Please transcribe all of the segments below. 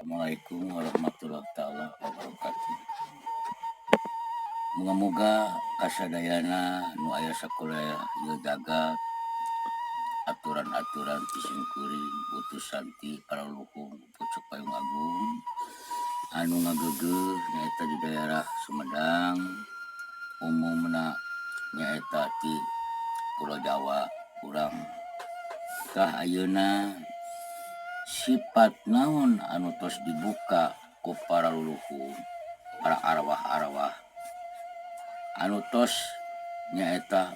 Assalamualaikum warahmatullahi taala wabarakatuh. Muga-muga kasadayana nu aya sakuliah ieu jagat aturan-aturan ti simkuring, utusan ti para leluhur Pucuk Payung Agung anu ngageugeuh nyaeta di daerah Sumedang, umumna nyaeta ti Pulau Jawa urang. Tah, ayeuna sifat naon anu tos dibuka ku para leluhur, para arwah-arwah anu tos nyaeta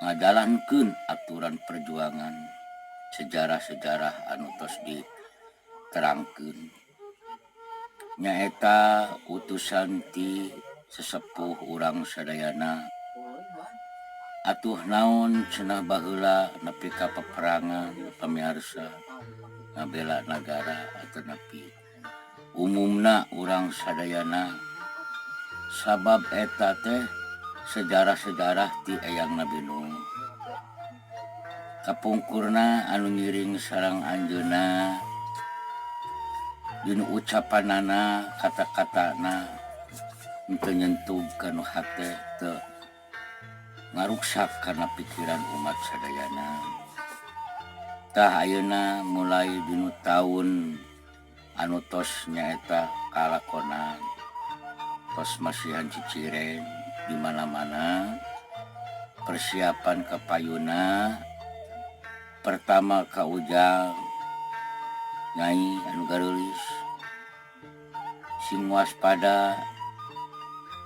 ngajalankeun aturan perjuangan, sejarah-sejarah anu tos diterangkeun, nyaeta utusan ti sesepuh urang sadayana. Atuh naon cenah baheula nepi ka peperangan, pamiarsa, ngabela nagara atau nepi umumna urang sadayana, sabab eta teh sejarah-sejarah ti Eyang Nabi Nuh. Kapungkurna anu ngiring sareng anjeunna, dinu ucapanana, kata-katana teu nyentuh kana hate, teu ngaruksak kana pikiran umat sadayana. Tah, ayeuna mulai dinu taun anu tos nyaeta kalakonan, tos masihan ciciren di mana-mana, persiapan kapayuna. Pertama ka Ujang, Nyai anu gareulis, sing waspada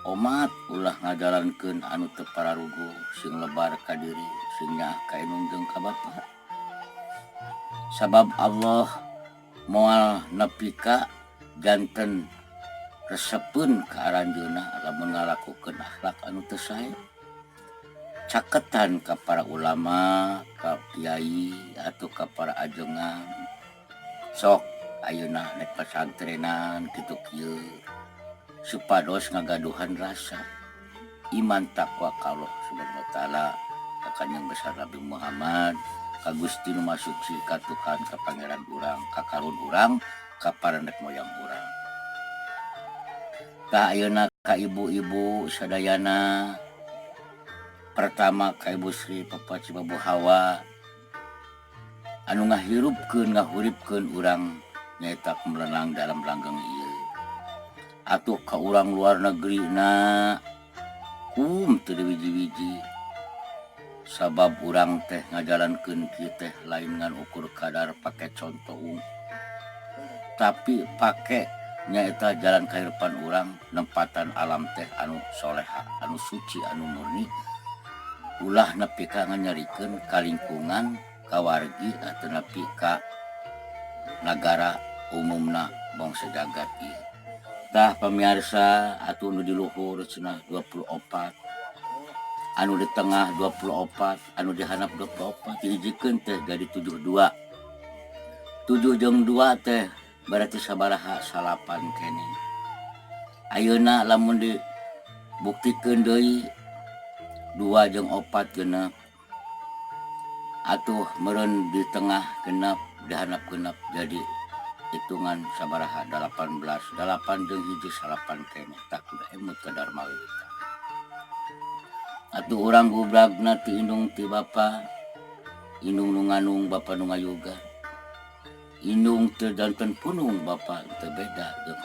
omat, ulah ngajalankeun anu teu pararuguh, sing lebar ka diri, sing nyaah ka indung jeung ka bapa, sabab Allah moal nepi ka janten resepeun ka aranjeunna lamun ngalakukeun akhlak anu teu sae. Caketan ka para ulama, ka kiai atau ka para ajengan. Sok ayeuna nek pasantrenan kitu kieu supados ngagaduhan rasa iman takwa ka Allah Subhanahu wa Taala, ka Kanjeng Besar Nabi Muhammad, ka Gusti Nu Maha Suci, ka Tuhan, ka Pangeran urang, ka karuhun urang, ka para nenek moyang urang. Tah, ayeuna ka ibu-ibu sadayana, pertama ka Ibu Sri Papa Cibabu Hawa anu ngahirupkeun, ngahuripkeun urang nyaeta melenang dalam langgeng ieu. Atuh ka urang luar negeri na kum teu wiji-wiji, sabab urang teh ngajalankeun kieu teh lain ngan ukur kadar pake contoh, tapi pake nyaeta jalan kehidupan urang, nempatan alam teh anu soleha, anu suci, anu murni, ulah nepi ka nganyerikeun ka lingkungan, ka wargi atau nepi ka nagara, umumna bangsa jagat ieu. Tah, pamiarsa, atuh nu di luhur cenah 24, anu di tengah 24, anu di handap 24, dihijikeun teh jadi 72. 7 jeung 2 teh berarti sabaraha? Salapan keneh. Ayeuna lamun dibuktikeun deui, 2 jeung 4 genep, atuh meureun di tengah genep, di handap genep, jadi hitungan sabaraha? 18. 8 jeung 1 salapan keneh. Tah, kudu emut ka Dharma Wita. Atuh urang gubragna ti indung ti bapa, indung nu ngandung, bapa nu ngayuga. Indung teu janten punung, bapa teu beda jeung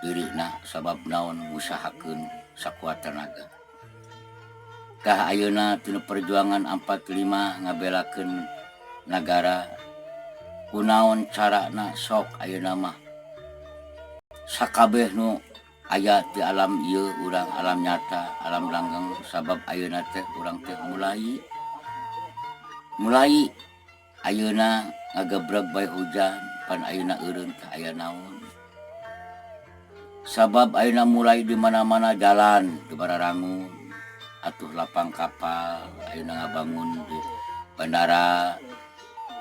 dirina, sabab naon? Ngusahakeun sakuat tenaga. Tah, ayeuna tina perjuangan 45 ngabelakeun nagara, kunaon carana? Sok ayeuna mah sakabeh nu aya di alam ieu urang, alam nyata, alam langgeng, sabab ayeuna teh urang teh mulai mulai ayeuna ngagebreg bae hujan, pan ayeuna eureun teh aya naon, sabab ayeuna mulai di mana-mana jalan di Bararangun, atuh lapang kapal ayeuna ngabangun di bandara,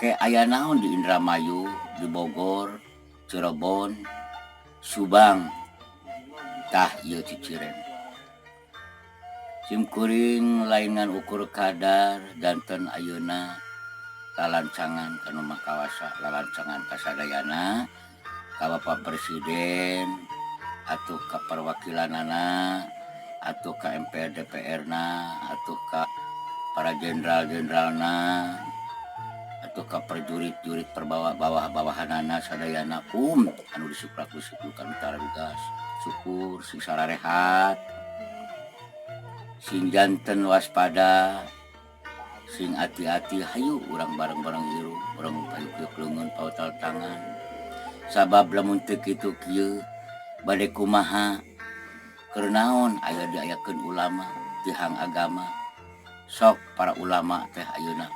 ke aya naon di Indramayu, di Bogor, Cirebon, Subang. Tah, ieu ciciren simkuring lain ngan ukur kadar janten ayeuna lalancangan ka nu Maha Kawasa, lalancangan kasadayana. Ka Bapak Presiden atau ka perwakilanana atau ka MPR DPR na atau ka para jenderal-jenderalna atau ka prajurit-jurit perbawa bawah-bawahanana sadayana kum anu disuprak ku tararugas, syukur sing sararehat, sing janten waspada, sing hati-hati. Hayu urang bareng-bareng hirup, urang payuk leungeun, pautal tangan, sabab lamun teu kitu kieu bade kumaha? Keur naon aya diayakeun ulama, tihang agama? Sok para ulama teh ayeuna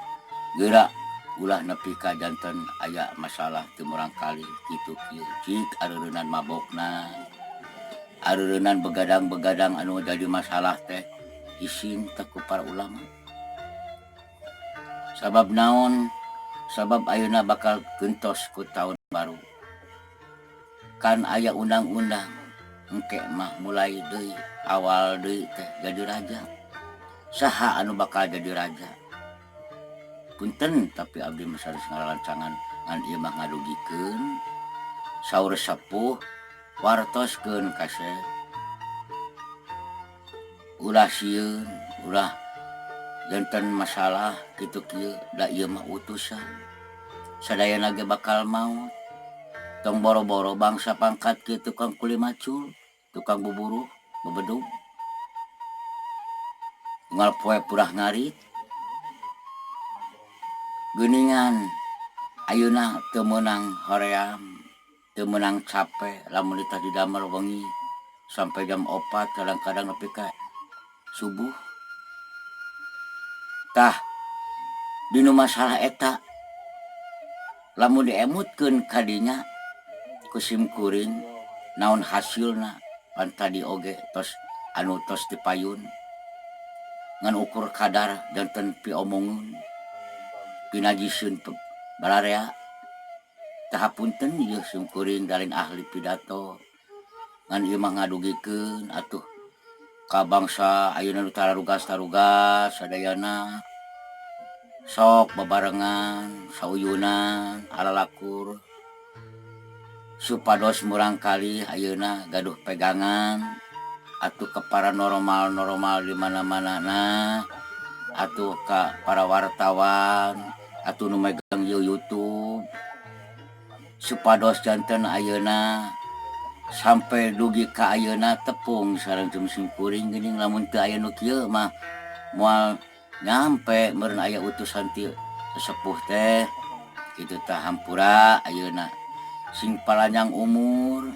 geura ulah nepi ka janten aya masalah teu murangkali kitu kieu. Cik areureunnan mabokna, areureunnan begadang-begadang anu jadi masalah teh, isin teh ku para ulama. Sabab naon? Sabab ayeuna bakal gentos ku tahun baru kan aya undang-undang. Engke mah mulai deui, awal deui teh jadi raja. Saha anu bakal jadi raja? Punten, tapi abdi mah sanes ngaralancangan, ngan ieu mah ngadugikeun saur sepuh. Wartoskeun kasep, ulah sieun, ulah janten masalah kitu kieu, da ieu mah utusan, sadayana ge bakal maot. Tong boro-boro bangsa pangkat kieu, tukang kuli macul, tukang buburuh bebedug, unggal poe purah ngarit. Geuningan ayeuna teu meunang hoream, teu meunang cape lamun ditah didamel wengi sampai jam 4, kadang-kadang nepi ka subuh. Tah, dinu masalah eta lamun diemutkeun kadinya ku sim kuring, naon hasilna? Pan tadi oge tos anu tos dipayun, ngan ukur kadar janten piomongeun, pinajiseun balarea. Tah, hapunten ieu sim kuring lain ahli pidato, ngan ieu mah ngadugikeun atuh ka bangsa ayeuna nu tararugas-tarugas sadayana. Sok babarengan sauyunan alalakur supados murangkalih ayeuna gaduh pegangan atuh ke para normal-normal di mana-mana nah, atuh ka para wartawan atuh nu megang YouTube, supados janten ayeuna sampai dugi ka ayeuna tepung sareng sim kuring geuning. Lamun teu aya nu kieu mah moal nyampe meureun aya utusan ti sesepuh teh kitu. Tah, hampura, ayeuna sing palanjang umur,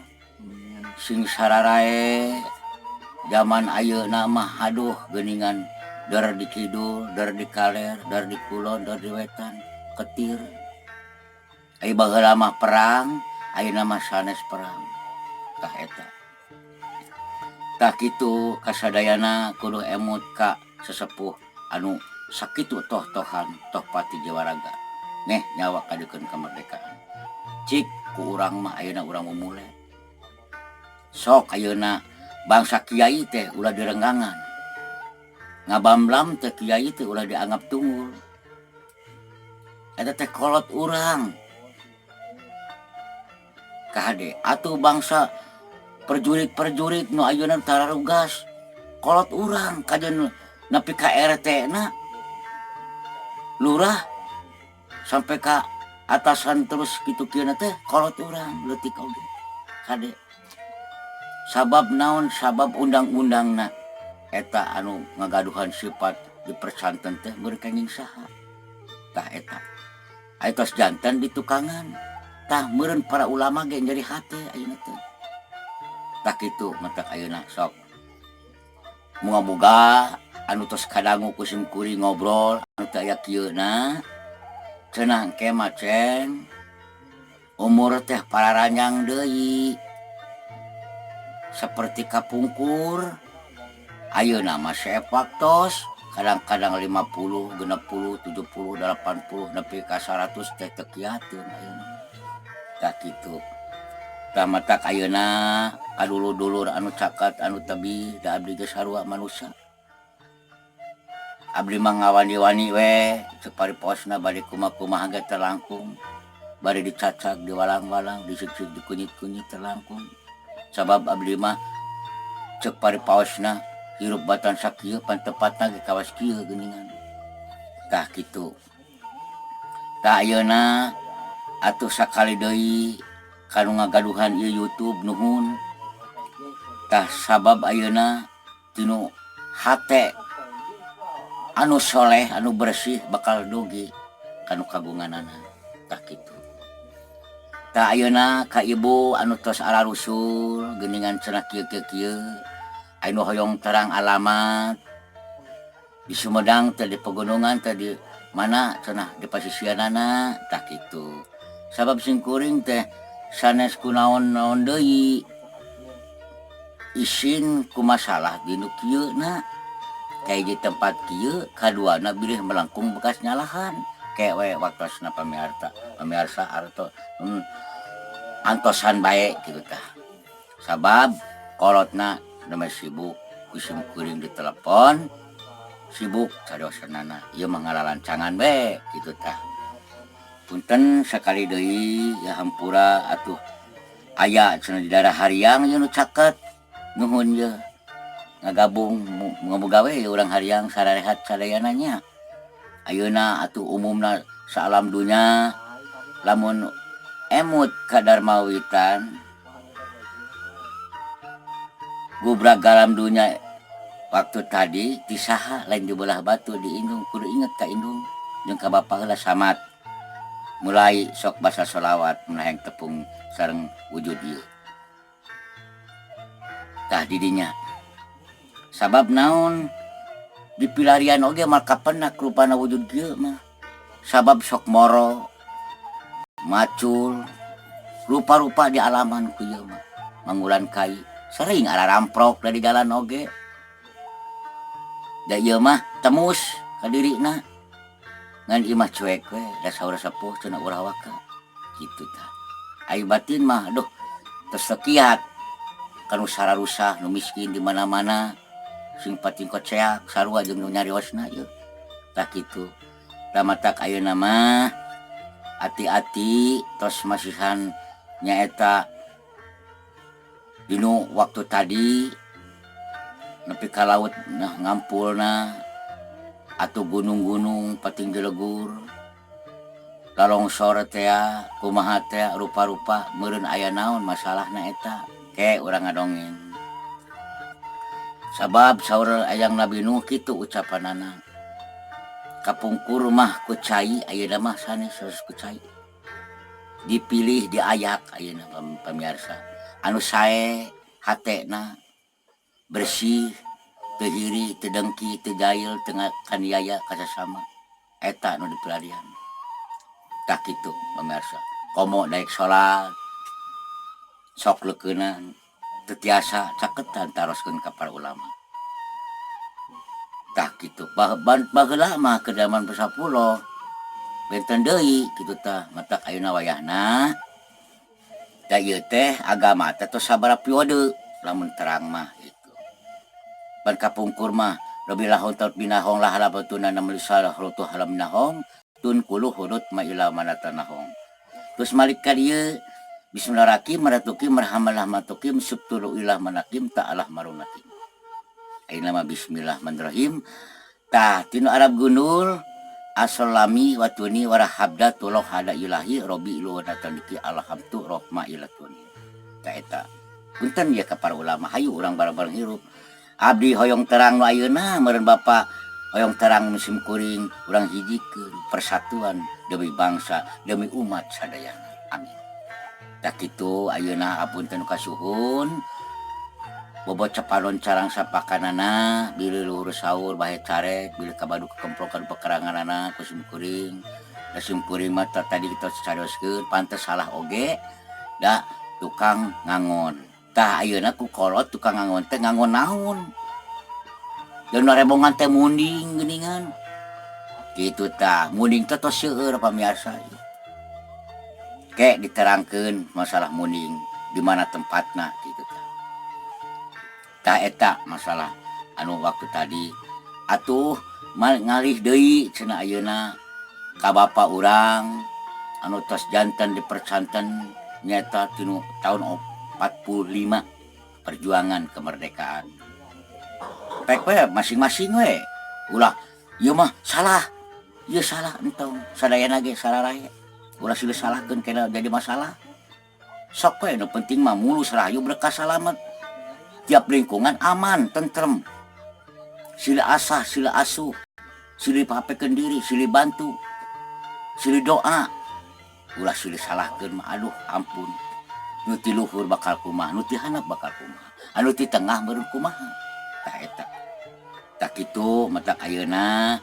sing sararae. Zaman ayeuna mah aduh geuningan, der di kidul, der di kaler, der di kulon, der di wetan, ketir. Ai baheula mah perang, ayeuna mah sanes perang. Tah eta, tah kitu kasadayana kudu emut ka sesepuh anu sakitu toh-tohan, Tohpati Jewaraga neh nyawa kadeukeun kemerdekaan. Cik ku urang mah ayeuna urang mumule. Sok ayeuna bangsa kiai teh ulah direnggangan, ngabamblam teh kiai teh ulah dianggap tunggul. Eta teh kolot urang kahade atuh. Bangsa perjurit-perjurit nu ayeuna tararugas, kolot urang kajen nepi ka RT na, lurah, sampai ka atasan terus kitu kieu teh kolot urang leutik oge kade. Sabab naon? Sabab undang-undangna eta anu ngagaduhan sifat dipersanten teh beureum kenging saha? Tah eta aya tos janten di tukangan. Tah, meureun para ulama ge nyeri hate ayeuna teh. Tah kitu matak ayeuna sok muga-muga anu tos kadangu ku sim kuring ngobrol anu teu aya kieuna cenah. Engke mah ceng umur teh pararanjang deui seperti kapungkur. Ayeuna mah sepak tos kadang-kadang 50, 60, 70, 80, nepi ka 100 teh teu kiateun ayeuna. Tah kitu. Tah, matak ayeuna kadulur-dulur anu caket, anu tebih, da abdi ge sarua manusia. Abdi mah ngawani-wani we cek pariposna, bade kumaha-kumaha ge teu langkung. Bari dicacag, diwalang-walang, disiksik, dikunyit-kunyit terlangkung. Sabab abdi mah cek paripaosna hirup batan sakieu pan tepatna ge kawas kieu geuningan. Tah kitu. Tah ayeuna atuh sakali deui kanu ngagaduhan ieu YouTube nuhun. Tah sabab ayeuna tinu hate anu soleh anu bersih bakal dugi kanu kagunganana. Tah kitu. Tah ayeuna ka ibu anu tos ararusul geuningan cenah kieu kieu kieu anu hoyong terang alamat di Sumedang teh, di pegunungan teh, di mana cenah, di pasisianana. Tah kitu, sabab simkuring teh sanes kunaon-naon deui, isin ku masalah dinu kieu na kayak di tempat kieu, kaduana bilih melengkung bekas nyalahan kayak we waktosna pamirsa pamirsa arto antosan bae kitu. Tah sabab kolotna namanya sibuk, ku simkuring ditelepon sibuk cariosanana, ieu mah ngalalancangan we kitu. Tah punten sakali deui ya, hampura atuh. Aya cenah di daerah Hariang ieu nu caket, nuhun ye ngagabung ngaboga we urang Hariang sararehat sadayana nya. Ayeuna atuh umumna saalam dunya lamun emut ka Darmawitan gubrag alam dunya waktu tadi ti saha lain dibelah batu di indung. Kudu inget ka indung jeung ka bapa heula. Samat mulai sok basa sholawat mun hayang tepung sareng wujud ieu. Tah didinya sabab naon dipilarian oge mal kapenak rupana wujud kieu mah, sabab sok moro macul rupa-rupa di alaman ku ieu mah mangulan kai, sering araramprok dari jalan oge. Da ieu mah temus ka dirina, ngan ieu mah cuek we, da saur sepuh cenah ulah waka kitu. Tah ai batin mah aduh tos kiat kanu sararusah nu miskin di mana-mana sing pating koceak sarua jeung nu nyariosna ieu. Tah kitu. Da matak ayeuna mah hati-hati tos masihan nyaeta dinu waktu tadi nepi ka laut nah ngampulna atau gunung-gunung pating jelegur lalongsor tea kumaha tea rupa-rupa meureun aya naon masalahna eta ke urang ngadongeng. Sabab saur ayang Nabi Nuh kitu ucapanana, kapungkur mah ku cai, ayeuna mah sanes ku cai, dipilih diayak. Ayeuna pamirsa anu sae hatena bersih, teu hiri, teu dengki, teu jail, teu kaniaya ka sasama, eta nu dipilarian. Tah kitu pamirsa, komo daek salat sok leukeunan teu tiasa caketan taroskeun ka para ulama. Tah kitu, baheula mah ke zaman sapuloh benten deui kitu. Tah matak ayeuna wayahna da ieu teh agama teh tos sabaraha periode lamun terang mah gitu. Ban kapungkur mah lebih lahon tot binahong lah labatuna namlisal rutuh halam nahong tun kulu hurut ma ila manatanahong. Terus malik ka dieu bismillahirrahmanirrahim maratuki marhamalah matukim subtulu ilah manakim ta'alah marunakim. Ayeuna mah bismillahirrahmanirrahim. Tah tinu Arab gundul asolami watuni warahabda tuloh hada ilahi robi ilu nataniki alhamtu rohma ilatuni. Ta eta punten ya ka para ulama, hayu urang bareng-bareng hirup. Abdi hoyong terang nu ayeuna meureun bapa hoyong terang musim kuring urang hijikeun persatuan demi bangsa demi umat sadayana, amin. Tah kitu ayeuna, apunten kasuhun bobot cepalon carang sapakanana bilih luhur saur bahe carek bilih kabadu kekemplokan pekeranganana ku simkuring. Da simkuring mah tadi kita carioskeun pantes salah oge da tukang ngangon. Tah ayeuna ku kolot tukang ngangon teh ngangon naon dan rembongan teh munding geuningan kitu. Tah munding teh tos seueur pamirsa, ke diterangkeun masalah munding di mana tempatna gitu. Tah tah eta masalah anu waktu tadi atuh ngalih deui cenah ayeuna ka bapa urang. Anu tos janten dipercanten nyata tinu tahun 45 perjuangan kemerdekaan. Pek we masing-masing we. Ulah ieu mah salah. Ieu salah, entong sadayana ge sararae. Ulah silih salahkeun, kena jadi masalah. Sok we, nu penting mah mulus, rahayu, berkah, salamet. Tiap lingkungan aman, tentrem. Silih asah, silih asuh, silih papekeun diri, silih bantu, silih doa. Ulah silih salahkeun mah, aduh ampun. Nu ti luhur bakal kumaha, nu ti handap bakal kumaha, anu ti tengah meureun kumaha. Tah eta. Tah kitu matak ayeuna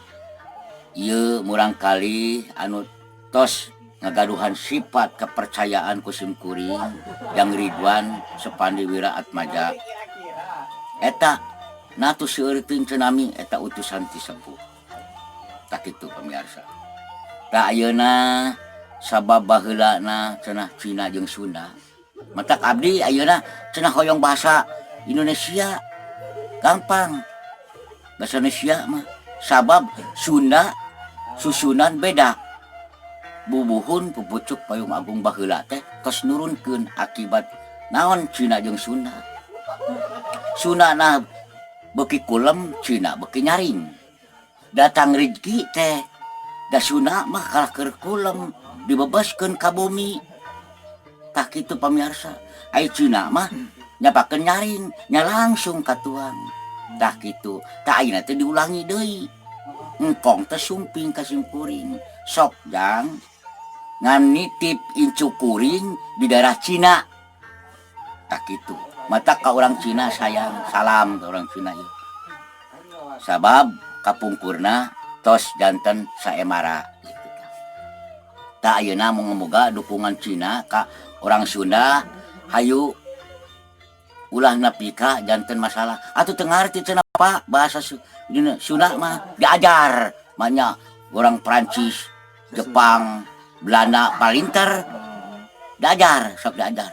ieu murangkali anu tos ngagaduhan sifat kepercayaan ku sim kuring yang Ridwan Sepandi Wira Atmaja eta natu seueur teuing cenami eta utusan ti sepuh. Tah kitu, pemirsa. Tah, ayeuna sabab baheulana cenah Cina jeung Sunda, matak abdi ayeuna cenah hoyong bahasa Indonesia, gampang bahasa Indonesia mah, sabab Sunda susunan beda. Bubuhun pupucuk payung agung baheula teh tos nurunkeun akibat naon Cina jeung Sunda. Sunda nah beuki kulem, Cina beuki nyaring. Datang rezeki teh da Sunda mah kalah keur kulem, dibebaskeun ka bumi. Tah kitu, pamirsa. Ai Cina mah nyapakeun nyaring nya langsung katuang. Tah kitu. Tah, ayeuna teh diulangi deui. Engkong teh sumping ka simkuring. Sok jang ngan nitip incu kuring di daerah Cina. Tah kitu. Mata ka orang Cina sayang, salam ke orang Cina ieu. Sabab kapungkurna tos janten saemara gitu. Tah, ayeuna moga dukungan Cina ka orang Sunda, hayu ulah nepi ka janten masalah. Atuh teu ngarti cenah, Pak, bahasa Sunda mah diajar banyak orang Prancis, Jepang, Belanda palinter diajar, sok diajar.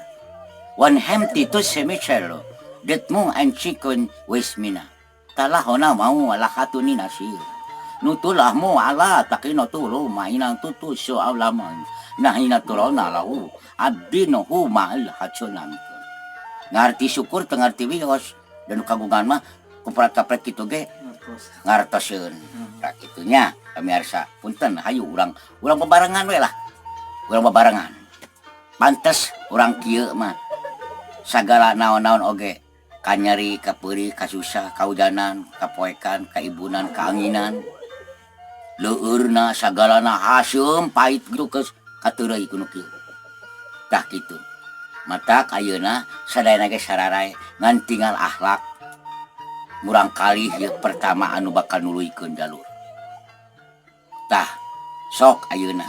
Wan hemti tu semichelo detmu anchikun wismina talahona mau ala hatuni nasir nutulah mu ala takino tulu mainang tutu so awlama nahina turona lahu abdino hu ma'al hachunam. Ngarti syukur teu ngarti wios dan kagungan mah kuprat-kapret kitu ge ngartoseun. Tah, kitunya, pemirsa. Punten, hayu urang urang bebarengan we lah, urang bebarengan. Pantes urang kieu mah sagala naon-naon oge kanyeri, kapeurih, kasusah, kaujanan, kapoekan, kaibunan, kaanginan, leueurna, sagalana haseum pahit gitu geus kateureuy ku nu kieu. Tah kitu. Matak ayeuna sadayana ge sararae ngan tinggal akhlak. Murangkalih ieu pertama anu bakal nuluykeun jalur. Tah, sok ayeuna.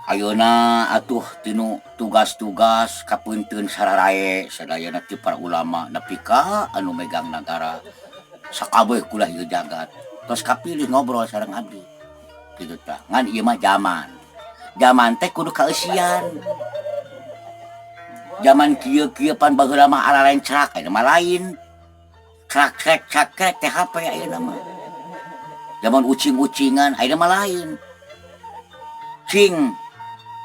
Ayeuna atuh tinu tugas-tugas kapunten sararae sadayana ti para ulama nepi ka anu megang nagara sakabeh kulah ieu jagat tos kapilih ngobrol sareng abdi kitu. Tah, ngan ieu mah zaman zaman teh kudu kaeusian. Zaman kieu-kieu pan baheula mah aralain cerak, ayeuna mah lain crak krek crak krek teh HP. Ayeuna mah zaman ucing-ucingan, ayeuna mah lain. Cing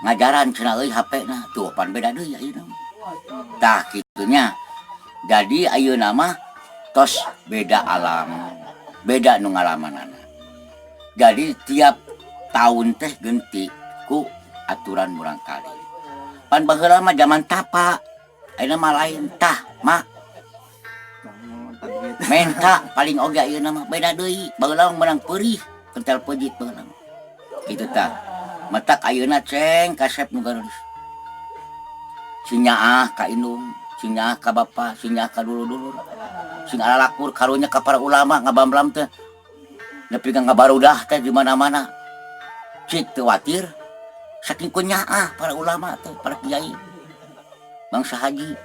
ngajaran cenah euy HP na tuh, pan beda deui ayeuna mah. Tah, kitunya. Jadi ayeuna mah tos beda alam, beda nu ngalamanana. Jadi tiap tahun teh genti ku aturan murangkalih. Pan baheula mah zaman tapa, ayeuna mah lain. Tah mak menta paling oge ayeuna mah beda deui. Baheula mah menang peurih kental pejit baheula mah kitu. Tah, matak ayeuna ceng kasep nu garulis sing nyaah ka indung, sing nyaah ka bapa, sing nyaah ka dulur-dulur, sing alalakur karunya ka para ulama. Ngabamblam teh nepi ka ngabarudah teh di mana-mana, cik teu watir saking ku nyaah para ulama teh, para kiai, bangsa haji,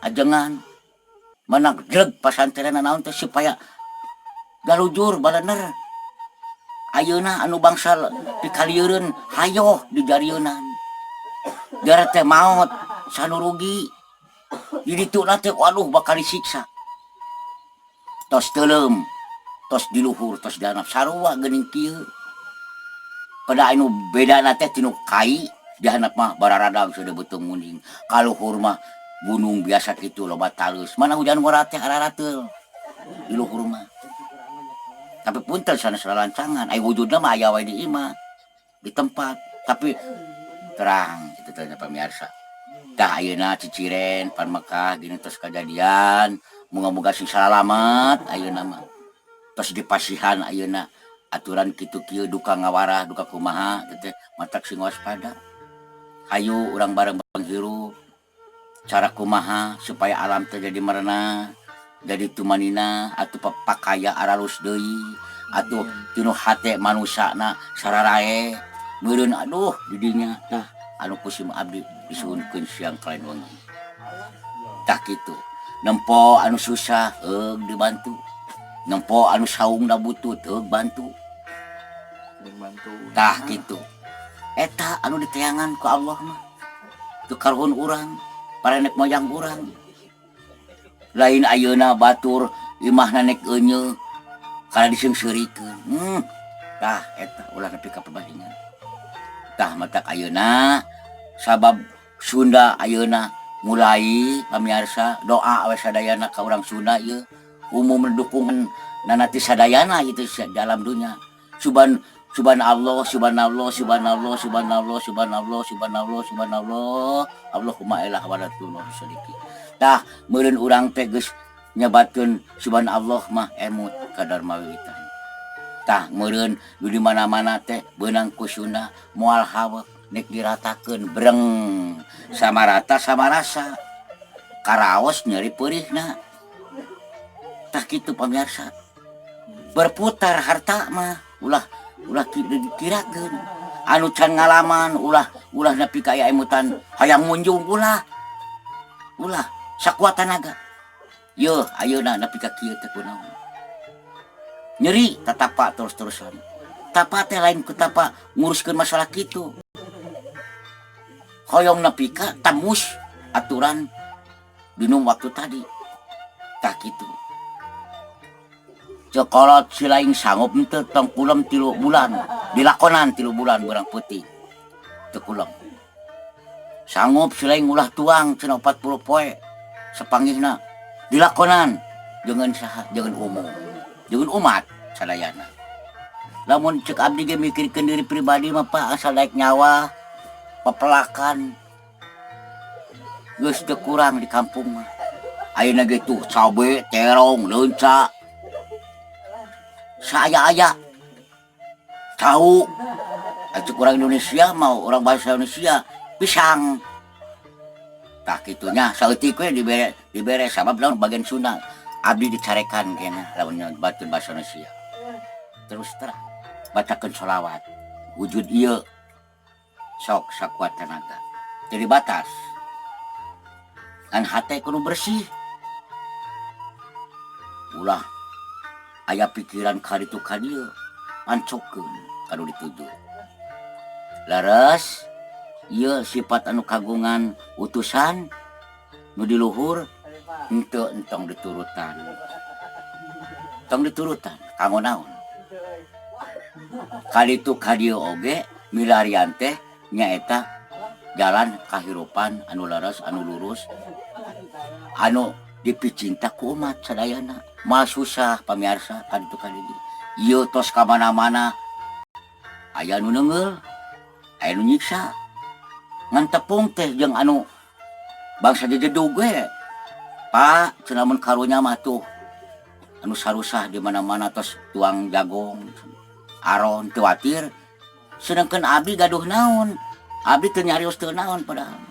ajengan mana jleg pasantren naon teh supaya galujur balener. Ayeuna anu bangsa pikalieureun hayoh di jarieunan jara teh maot sanu rugi di dituna teh, waduh, bakal disiksa. Tos teuleum, tos di luhur, tos di handap, sarua geuning kieu. Pada anu beda teh tinu kai di handap mah bararadang sudah beuteung munding. Ka luhur mah gunung biasa kitu, loba talus. Mana hujan ngora teh ararateul di luhur mah. Tapi punten, sanes lalancangan. Ai wujudna mah aya wae di imah, di tempat. Tapi terang kitu teh nya, pamirsa. Tah, ayeuna ciciren pan Mekah gini tos kajadian, moga-moga sing salalamet ayeuna mah. Tos dipasihan ayeuna aturan kitu kieu, duka ngawarah, duka kumaha teh, matak sing waspada. Hayu urang bareng hirup, cara kumaha supaya alam teh jadi merenah, jadi tumanina atuh, pakaya aralus deui atuh, tinu hate manusana sararae meureun. Aduh, didinya tah anu ku sim abdi disuhunkeun siang kalayan wengi. Tah kitu, nempo anu susah heug dibantu, nempo anu saungna butut heug bantu. Saling bantu. Tah kitu, eta anu diteangan ku Allah mah teu karuhun urang, para nenek moyang urang. Lain ayeuna batur imahna nek euneuh kana diseungseurikeun. Tah eta ulah nepi ka perbandingan. Tah, matak ayeuna sabab Sunda ayeuna mulai, pamirsa, doa we sadayana ka urang Sunda ieu umum, dukungan nanati sadayana itu dalam dunia. Subhan Subhanallah, subhanallah, subhanallah, subhanallah, subhanallah, subhanallah, subhanallah. Allahumma ilah walatun sedikit. Tah, meureun urang teh geus nyebatkeun subhanallah mah emut kadar mawitan. Tah, meureun nu di mana-mana teh beunang ku Sunda moal hawek nek diratakeun breng sama rata sama rasa. Karaos nyeri peurihna. Tah kitu, pamirsa. Berputar harta mah ulah ulah dikirakeun. Anu can ngalaman ulah ulah nepi ka aya emutan hayang munjung, ulah. Ulah sakuat tanaga. Yeuh, ayeuna nepi ka kieu teh kunaon. Nyeri tatapa terus-terusan. Tapa teh lain ku tapa nguruskeun masalah kitu. Hoyong nepi ka tembus aturan dinu waktu tadi. Tah kitu. Cekolot silaing sanggup henteu tong kulem 3 bulan, dilakonan 3 bulan beurang peuting. Teu kulem. Sanggup silaing ulah tuang cenah 40 poe sapanggihna dilakonan dengan saha, dengan umum, dengan umat sadayana. Lamun cek abdi ge mikirkeun diri pribadi mah, Pak, asal daek nyawa pepelakan geus teu kurang di kampung mah. Ayeuna ge tuh cabe, terong, leunca, saaya-aya tahu atuh. Orang Indonesia mau orang bahasa Indonesia pisang. Tah kitunya, saeutik we dibere dibere sabab lamun bagian Sunda abdi dicarekan kena lamun nyebatkeun bahasa Indonesia. Terus terang bacakeun sholawat wujud ieu sok sakuat tenaga, jadi batas kan hate kudu bersih, ulah aya pikiran kaditu kadieu, pancokeun kanu dituju. Leres ieu sifat anu kagungan utusan nu di luhur henteu, entong diturutan, tong diturutan. Kanggo naon kaditu kadieu oge milarian teh nyaeta jalan kahirupan anu leres, anu lurus, anu dipicinta ku umat sadayana. Moal susah, pamirsa, kaditu kadieu. Ieu tos ka mana-mana aya nu neungeul, aya nu nyiksa, ngan tepung teh jeung anu bangsa jejedug we, Pak, cenah. Mun karunya mah tuh anu sarusah di mana-mana tos tuang jagong aron teu watir, sedangkan abdi gaduh naon? Abdi teu nyarios teu naon padahal.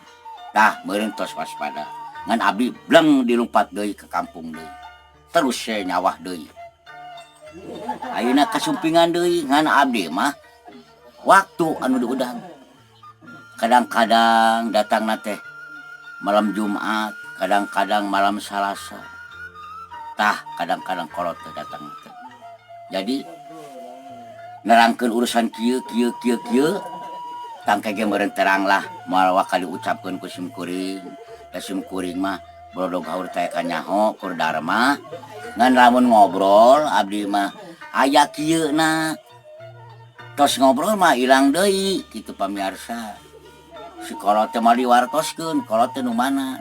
Tah, meureun tos waspada. Ngan abdi bleng dilumpat deui ke kampung deui, terus saya nyawah deui. Ayeuna kasumpingan deui, ngan abdi mah waktu anu diudang kadang-kadang datang teh malam Jumat, kadang-kadang malam Salasa. Tah, kadang-kadang kolot teh datang teh, jadi nerangkeun urusan kieu kieu kieu kieu. Tangke ge meureun terang lah, moal wakal diucapkeun ku sim kuring da sim kuring mah brodog haur teh kanyaho kur dharma. Ngan lamun ngobrol abdi mah aya kieu na. Tos ngobrol mah ilang deui kitu, pamirsa. Si kolot teh mah diwartoskeun, kolot teh nu mana?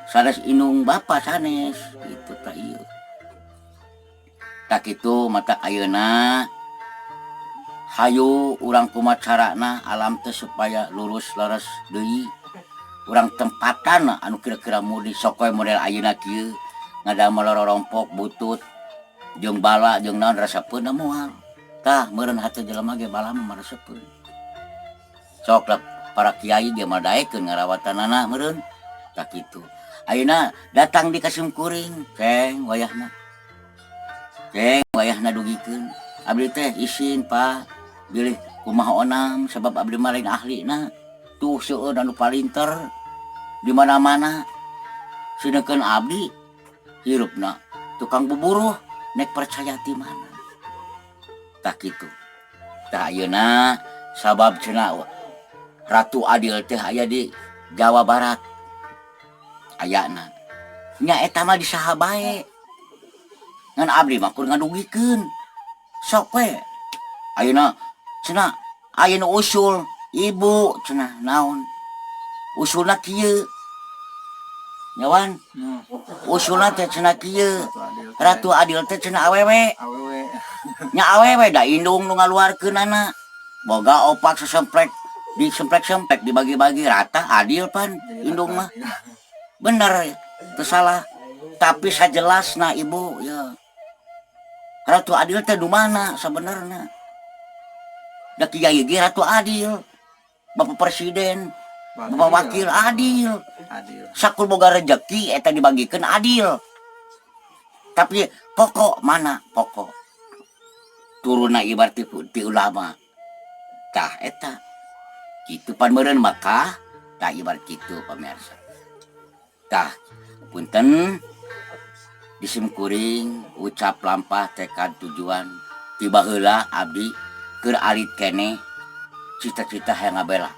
Sanes indung bapa sanes kitu tah ieu. Tah kitu matak ayeuna hayu urang kumaha carana alam teh supaya lurus leres deui. Urang tempatan anu kira-kira murni, sok we model ayeuna kieu ngadamel rorompok butut jeung bala jeung naon, resepeun moal. Tah meureun hate jelema ge bala mah maresepeun. Sok lah para kiai ge mah daekeun ngarawatanana meureun. Tah kitu. Ayeuna datang di ka simkuring, ceng wayahna. Ceng wayahna dugikeun. Abdi teh isin, Pak, bilih kumaha onam, sabab abdi mah lain ahlina. Tuh seueur anu palinter di mana-mana. Sedengkeun abdi hirupna tukang buburuh, nek percaya ti mana? Tah kitu. Tah ayeuna sabab cenah Ratu Adil teh aya di Jawa Barat. Ayana. Nya eta mah di saha bae. Ngan abdi mah kur ngadugikeun. Sok we. Ayeuna cenah aya nu usul, ibu cenah naon? Usulna kieu. Nyawan, usulna teh cenah kieu. Ratu Adil teh. Ratu Adil teh cenah awewe. Awewe. Nya awewe da indung nu ngaluarkeunana. Boga opak sesemplek, disemplek-semplek, dibagi-bagi rata, adil pan Jadi indung rata mah. adil. Bener, teu salah. Tapi sajelasna, ibu ya. Ratu Adil teh nu mana sabenerna? Da kiai ge Ratu Adil. Bapak Presiden, Bapak Wakil adil. Adil. Sakur boga rejeki eta dibagikeun adil. Tapi pokok mana pokok? Turunna ibarat ti ulama. Tah eta. Kitu pan meureun maka tah ibarat kitu, pamirsa. Tah punten disimkuring ucap lampah tekad tujuan tiba heula abdi keur alit keneh cita-cita hayang ngabela.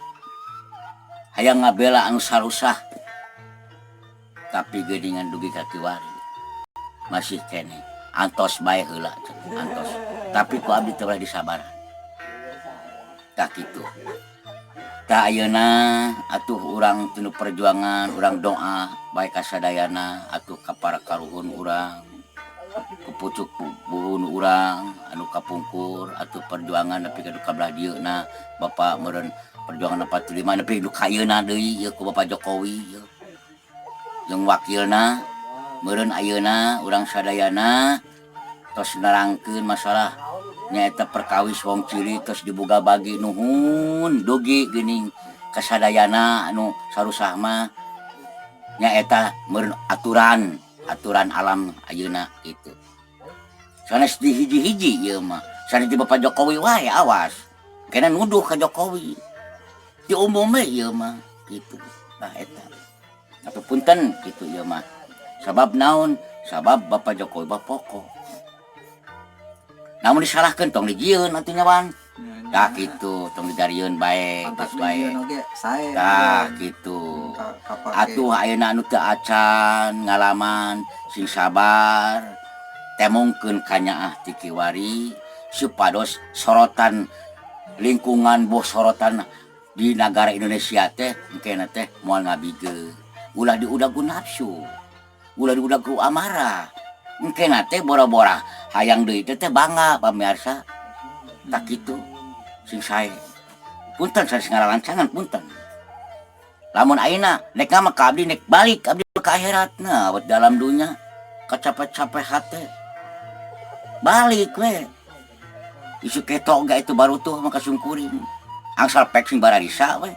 Hayang ngabela anu sarusah. Tapi geuningan dugi ka kiwari masih keneh antos bae heula cenah, antos. Tapi ku abdi teu boleh disabaran. Tah kitu. Tah ayeuna atuh urang tinu perjuangan, urang doa bae ka sadayana atuh ka para karuhun urang, ku pucuk buhun urang anu kapungkur atuh perjuangan nepi ka ka belah dieu na Bapak meureun perjuangan 45 nepi ka ayeuna deui ieu ku Bapak Jokowi ieu. Jeung wakilna meureun ayeuna urang sadayana tos nerangkeun masalah nyaeta perkawis wong cilik tos dibuga bagi, nuhun dugi geuning kasadayana anu sarusah mah nyaeta meureun aturan aturan alam ayeuna kitu. Sanes di hiji-hiji ieu mah, sanes di Bapak Jokowi wae, awas. Kena nuduh ka Jokowi. Di umum we ieu mah kitu. Tah eta. Tapi punten kitu ieu mah. Sabab naon? Sabab Bapak Jokowi mah pokok. Namun disalahkeun tong dijieun atuh nyawan. Tah kitu, tong didarieun bae, Pantas geus bae. dijieun oge sae. Tah kitu. Kapake. Atuh ayeuna anu teu acan ngalaman sing sabar. Temongkeun kanyaah ti kiwari supados sorotan lingkungan boh sorotan di negara Indonesia teh engkena teh moal ngabige. Ulah diudag ku nafsu. Ulah diudag ku amarah. Engkena teh bora-bora hayang deui teh teh bangga, pamirsa. Tah kitu sing sae. Punten sanes ngaralancangan, punten. Lamun ayeuna nek mah ka abdi nek balik abdi ke akhirat nah awet dalam dunya kacapek-capek hate. Balik we. Isu ketok ga itu baru tuh maka sungkuring. Angsal pek sing bararisa we.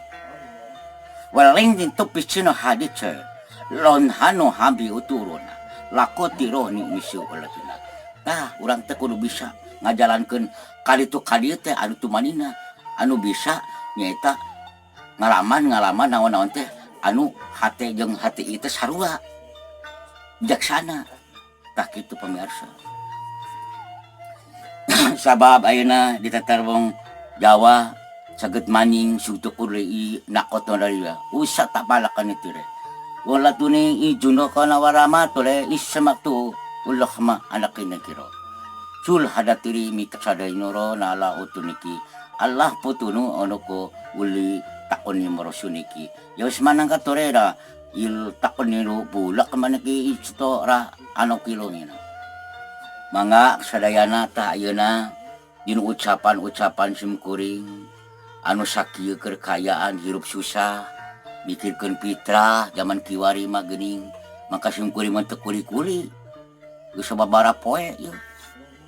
Waling itu piscino haditse. Lon hano habi uturuna. Lakoti rohni misu ulatina. Tah urang teh kudu bisa ngajalankeun kaditu kadieu teh anu tumanina anu bisa nyaeta ngalaman-ngalaman naon-naon teh anu hate jeung hati ieu teh sarua bijaksana. Tah kitu, pemirsa. Sabab ayeuna di tatar wong Jawa saged maning sutukur i nakoto dari usah tak palakan itu re. Wala tuni i juno kana warama tole isamak tu ulah ma anak kira. Sul hadatiri mi kasadainoro nala utuniki Allah putunu ono ko uli takon ni morosuniki. Ya wis manang katore ra il takon ni bulak maniki isto ra ano kilo ngina. Mangga sadayana tah ayeuna dinu ucapan-ucapan simkuring anu sakieu keur kaayaan hirup susah mikirkeun fitrah zaman kiwari mah geuning maka simkuring mah teu kuli-kuli geus sababaraha poe ieu.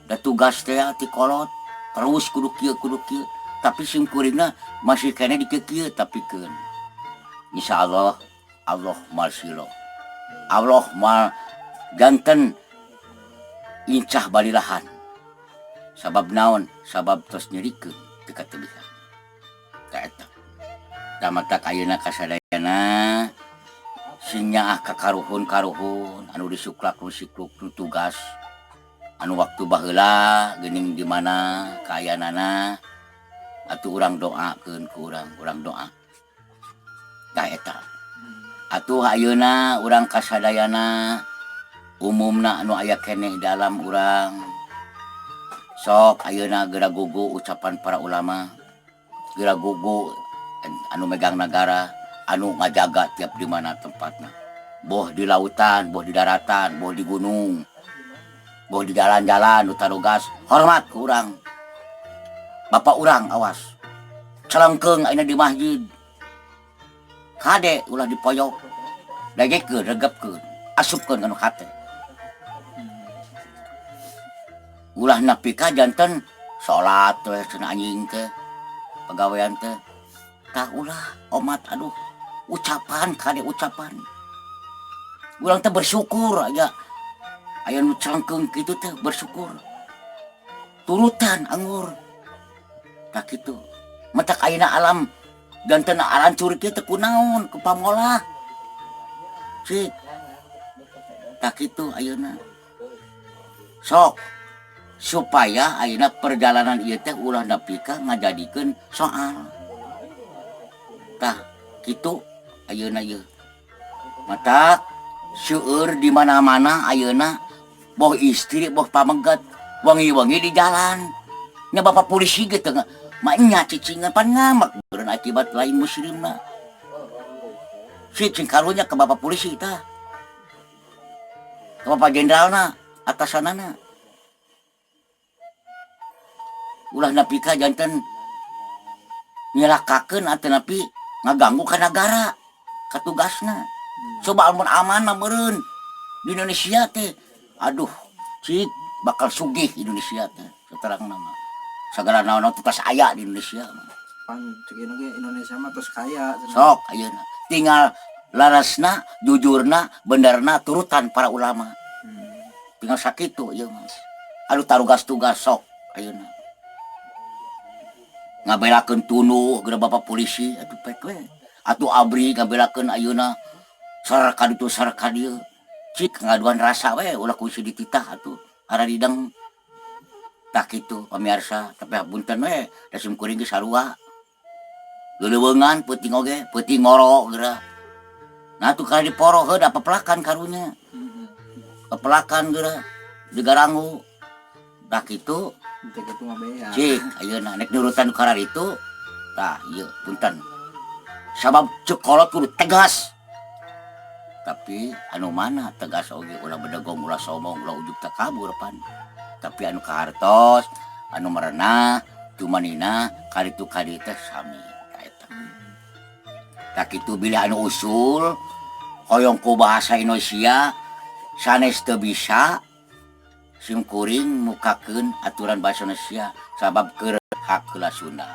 Da tugas teh ti kolot terus kudu kieu kudu kieu tapi simkuringna masih keneh di kieu tapi keun insyaallah Allah moal silo Allah moal janten incah balilahan sabab naon sabab tos nyerikeun teu katebihan ka eta tah matak ayeuna kasadayana sing nyaah ka karuhun-karuhun anu disuklak nu sikluk nu tugas anu waktu baheula geuning di mana kaayaanana atuh urang doakeun ku urang urang doa tah eta atuh ayeuna urang kasadayana umumna anu aya keneh dalam urang sok ayeuna geura gugu ucapan para ulama geura gugu anu megang nagara anu ngajaga tiap di mana tempatna boh di lautan boh di daratan boh di gunung boh di jalan-jalan nu tarugas hormat ku urang bapak urang awas celengkeung ayeuna di masjid kade ulah dipoyok dagekeun regepkeun asupkeun kana hate ulah nepi ka janten salat we cenah anjing teh pagawean teh tah ulah omat aduh ucapan kade ucapan urang teh bersyukur aya aya nu celengkeung kitu teh bersyukur turutan anggur tah kitu matak ayeuna alam janten arancur kieu teh kunaon ku pamolah cik tah kitu ayeuna sok supaya ayeuna perjalanan ieu teh ulah nepi ka ngajadikeun soal tah kitu ayeuna ieu matak seueur di mana-mana ayeuna boh istri boh pameget wengi-wengi di jalan nya bapak polisi ge teu maenya cicingan pan ngamek beureun akibat lain muslimna si cing karunya ke bapak polisi tah ke bapak jenderalna atasanana ulah nepi ka janten nyelakakeun atanapi ngaganggu ka nagara ka tugasna coba amun aman mah meureun di Indonesia teh aduh cik bakal sugih Indonesia teh saterangna mah sagala naon-naon teh tos aya di Indonesia mah. Pan cek ge Indonesia mah tos kaya cenah. Sok ayeuna tinggal larasna jujurna benerna turutan para ulama tinggal sakitu ieu mah aduh tarugas-tugas sok ayeuna ngabelakeun tunduh geura bapak polisi atuh pek we atuh abri ngabelakeun ayeuna sar ka ditu sar ka dieu cik ngaduan rasa we ulah ku dititah atuh haradideng tah kitu pamirsa tapi hapunten we da sim kuring ge sarua geuleuweungan peuting oge peuting ngoro geura nah tuh kali diporo heuh da pepelakan karunya pepelakan geura digaranggu tah kitu. Teu kitu mah bea. Cik ayeuna nek nurutan nu kararitu tah ieu punten sabab ceuk kolot kudu tegas tapi anu mana tegas oge ulah bedegong ulah sombong ulah ujug takabur pan tapi anu kahartos anu merenah tumanina kaditu kadieu teh sami tah eta tah kitu bilih anu usul hoyong ku bahasa Indonesia sanes teu bisa sim kuring mukakeun aturan bahasa Indonesia sabab keur hak heula Sunda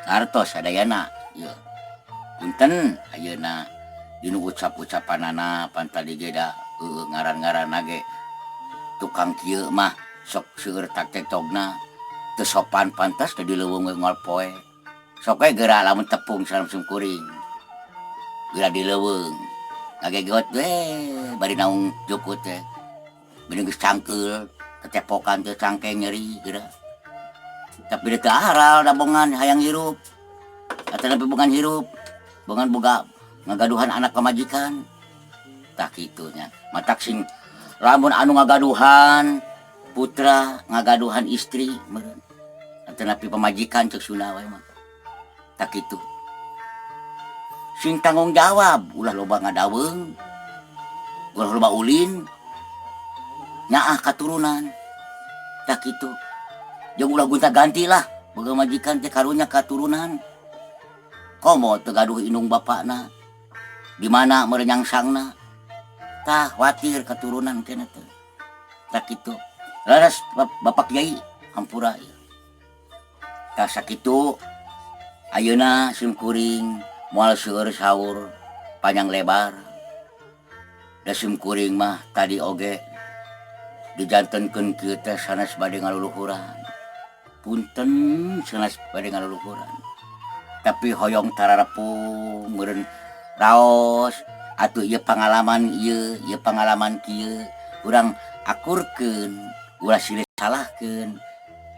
hartos sadayana ieu punten ayeuna dinu ucap-ucapanana pan tadi ge da heueuh ngaran-ngaranna ge tukang kieu mah sok seueur taktotogna teu sopan pantas teh di leuweung we unggal poe sok we geura lamun tepung salam sim kuring geura di leuweung ngagegot we bari naung jukut teh bari geus cangkeul tetepokan teh cangkeng nyeri geura tapi teu aral da bongan hayang hirup atanapi bongan hirup bongan boga ngagaduhan anak pamajikan tah kitu nya matak sing lamun anu ngagaduhan. Putra ngagaduhan istri meureun. Atanapi pamajikan cek Sunda wae mah. Tah kitu. Sing tanggung jawab, ulah loba ngadaweung. Ulah loba ulin. Nyaah katurunan. Tah kitu. Jeung ulah gonta-ganti lah boga majikan teh, karunya katurunan. Komo teu gaduh indung bapakna. Di mana meureun nyangsangna. Tah khawatir keturunan kena teh. Tah kitu. Laras Bapak Kiai, hampura ieu. Tah sakitu ayeuna sim kuring moal seueur saur panjang lebar. Da sim kuring mah tadi oge dijantenkeun kieu teh sanes bade ngaluluhuran. Punten, sanes bade ngaluluhuran. Tapi hoyong tararepung meureun raos atuh ieu pangalaman ieu, ieu pangalaman kieu, urang akurkeun, ulah silih salahkeun.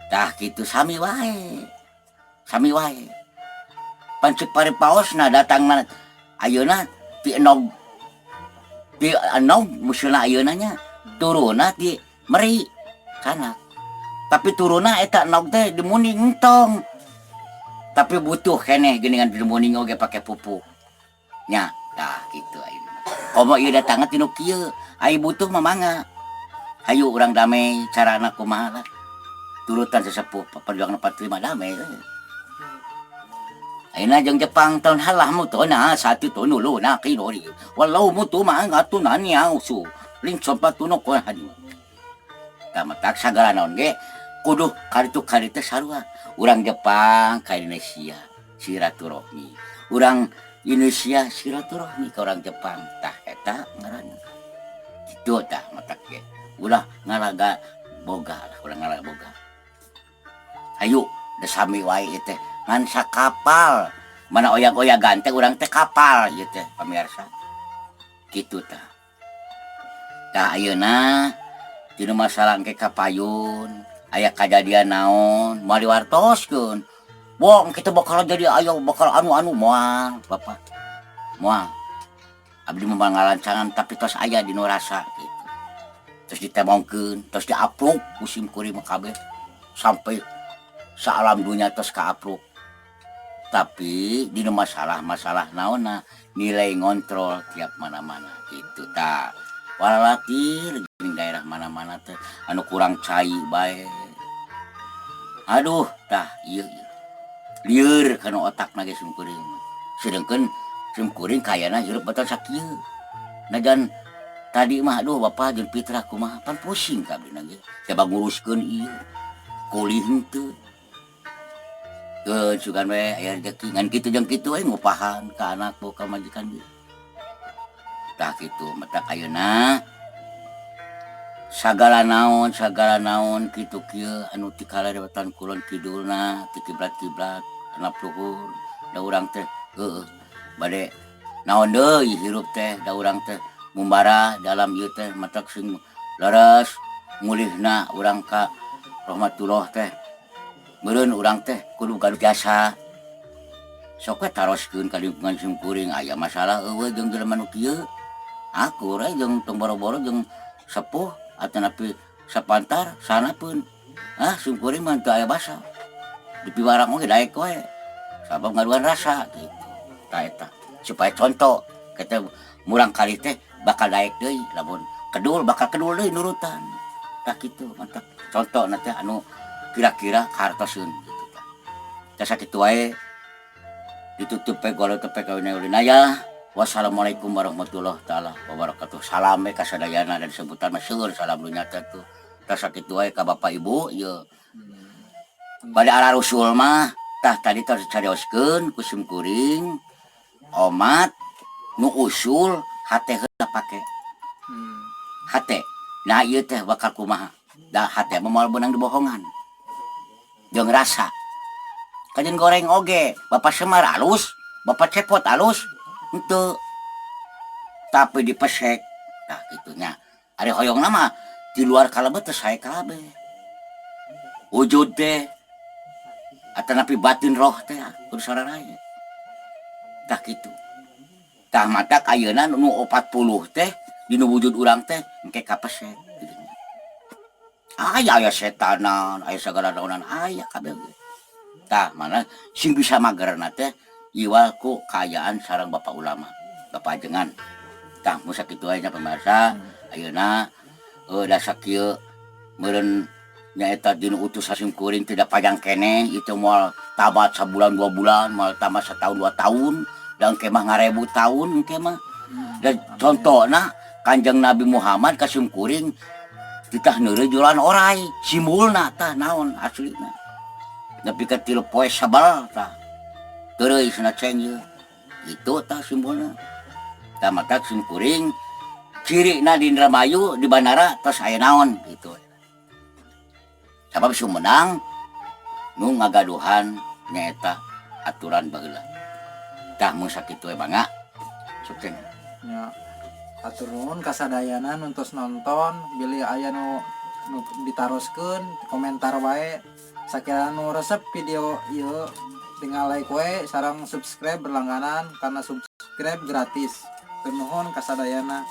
Tah kitu, sami wae. Sami wae. Pan ceuk paripaosna datangna ayeuna ti enog, ti enog musulna ayeuna nya, turunna ti meri sanak. Tapi turunna eta enog teh dimuning entong. Tapi butuh keneh geuningan dimuning oge pake pupuk. Nya, tah kitu ayeuna. Komo ieu datangna ti nu kieu, ai butuh mah mangga. Hayu urang damai, carana kumaha lah. Turutan sesepuh perjuangan 45 damai we. Ayeuna jeung Jepang tahun halah mu to na satu to nulu na kinori. Walau mu tu mah ngatu na niau su. Lingsom patuno ko hadi. Tah matak sagala naon ge kudu karitu karitu sarua. Urang Jepang ka Indonesia silaturahmi. Urang Indonesia silaturahmi ka urang Jepang. Tah eta ngaranna. Kitu tah matak ge. Ulah ngalaga boga lah, ulah ngalaga boga. Hayu da sami wae ieu teh ngan sakapal. Mana oyag-oyagan teh urang teh kapal ieu teh, pamirsa. Kitu tah. Tah ayeuna tina masalah engke kapayun aya kajadian naon moal diwartoskeun. Wah, kita bakal jadi ayo bakal anu-anu moal, Bapak. Moal. Abdi mah ngalancangan tapi tos aya dinu rasa gitu. Terus ditemongkeun, terus diaplok ku sim kuring mah kabeh sampai saalam dunya tos kaaplok. Tapi dina masalah-masalah naonna nilai ngontrol tiap mana-mana gitu tah. Walatir geuning daerah mana-mana teh anu kurang cai bae. Aduh, tah ieu ieu. Lieur kana otakna ge sim kuring mah. Sedengkeun sim kuring kayana hirup batal sakieu. Najan tadi mah aduh bapak jeung fitrah kumaha pan pusing ka abdi ge. Coba nguruskeun ieu. Kulih henteu. Keun sugan we aya rezeki ngan kitu jeung kitu we ngupahan ka anak ka majikan ge. Tah kitu matak ayeuna sagala naon kitu kieu anu ti wetan kulon kidulna ti kiblat-kiblat genap luhur da urang teh heueuh bade naon deui hirup teh, da urang teh mumbara dalam ieu teh matak sing leres mulihna urang ka rahmatullah teh. Meureun urang teh kudu gaduh jasa, sok we taroskeun ka lingkungan sim kuring, aya masalah eueuh jeung jelema nu kieu, akur we jeung tong boro-boro jeung sepuh atanapi sapantar sanapeun. Ah, sim kuring mah teu aya basa dipiwarang oge daek we sabab ngaduan rasa gitu. Tah eta supaya contoh kita murang kali teh bakal daek deui, lamun kedul bakal kedul deui nurutan. Tah kitu mantap contoh teh anu kira-kira kahartoseun gitu tah. Tah sakitu wae, ditutup pe golo tepe ya. Wassalamualaikum warahmatullahi taala wabarakatuh. Salam we ka sadayana dan sebutan mah seueur salam nu nyata tuh. Tah sakitu wae ka Bapak Ibu ieu. Bade arah rusul mah tah tadi tos dicarioskeun ku sim kuring omat nu usul hate heula pake. Hate. Nah, ieu teh bakal kumaha? Da hate mah moal beunang dibohongan. Jeung rasa. Kajeun goreng oge, Bapak Semar alus, Bapak Cepot alus, henteu. Tapi dipesek. Tah kitu nya. Ari hoyongna mah di luar kalebet teh sae kabeh. Wujud teh atanapi batin roh teh kudu sararaya. Tah kitu. Tah matak ayeuna nu 40 teh dinu wujud urang teh engke kapesek gitu. Aya, aya setanan, aya sagala naonan, aya kabeh ge. Tah, mana sing bisa magerna teh iwal ku kaayaan sareng bapak ulama, bapak ajengan. Tah, mun sakitu aya nya, pemirsa. Ayeuna da sakieu meureun nyaeta dina utusan sim kuring tidak panjang keneh itu, moal tamat sabulan 2 bulan, moal tamat setahun 2 tahun, dan kemah ngarebu tahun engke mah. Dan contohna Kanjeng Nabi Muhammad ka sim kuring titah neureuy jualan orai, simbolna tah naon aslina nepi ka 3 poe sabal tah teureui cenah ceng ieu itu tah simbolna. Tah, maka sim kuring cirina di Indramayu di bandara tos aya naon gitu, sabab Sumedang nu ngagaduhan nyaeta aturan baheula. Tah, mun sakitu we, mangga sukses. Ya, atur nuhun kasadayana nu tos nonton. Bilih aya nu ditaroskeun, komentar wae. Sakira nu resep video ieu, tinggal like wae sareng subscribe, berlangganan, karena subscribe gratis. Nuhun kasadayana.